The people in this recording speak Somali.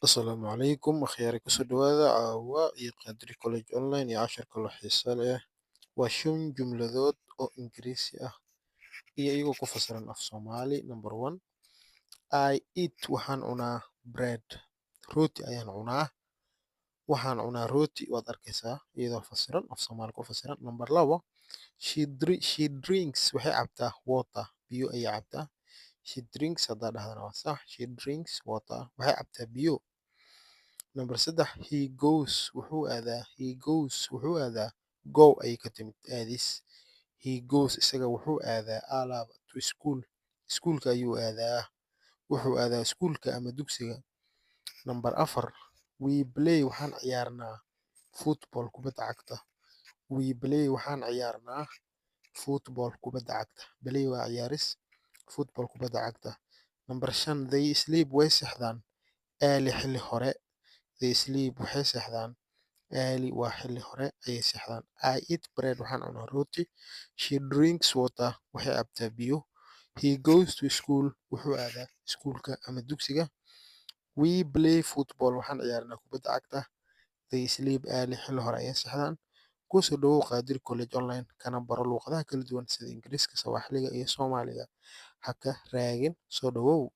Asalaamu calaykum akhyaari, kusoo dhawaada caawa iyo Qadri College Online iyo cashar kaloo xiiso leh. Waa shan jumladood oo Ingiriisi ah iyo iyagoo ku fasiran af Soomaali. Number one, I eat, waxaan cunaa, bread, rooti ayaan cunaa. Waxaan cunaa rooti, waad arkaysaa iyadoo fasiran, af Soomaali ku fasiran. Number labo, she drinks, waxay cabtaa, water, biyo ayay cabtaa. She drinks haddaa dhahdana waa sax. She drinks water, waxay cabtaa biyo. Number saddex, he goes, wuxuu aadaa. He goes, wuxuu aadaa. Go ayay ka timid, aadis. He goes, isaga wuxuu aadaa alaaba, to school, iskuulka ayuu aadaa. Wuxuu aadaa iskuulka ama dugsiga. Number afar, we play, waxaan ciyaarnaa, football, kubadda cagta. We play, waxaan ciyaarnaa, football, kubadda cagta. Play waa ciyaaris, football kubadda cagta. Number shan, they sleep, way seexdaan, early, xilli hore. They sleep, waxay seexdaan, early waa xilli hore ayay seexdaan. I eat bread, waxaan cunaa rooti. She drinks water, waxay cabtaa biyo. He goes to school, wuxuu aadaa iskuulka ama dugsiga. We play football, waxaan ciyaarnaa kubadda cagta. They sleep early, xilli hore ayay seexdaan. Kusoo dhawow Qaadir College Online, kana baro luqadaha kala duwan sida Ingiriiska, Sawaaxiliga iyo Soomaaliga. Ha ka raagin, soo dhawow.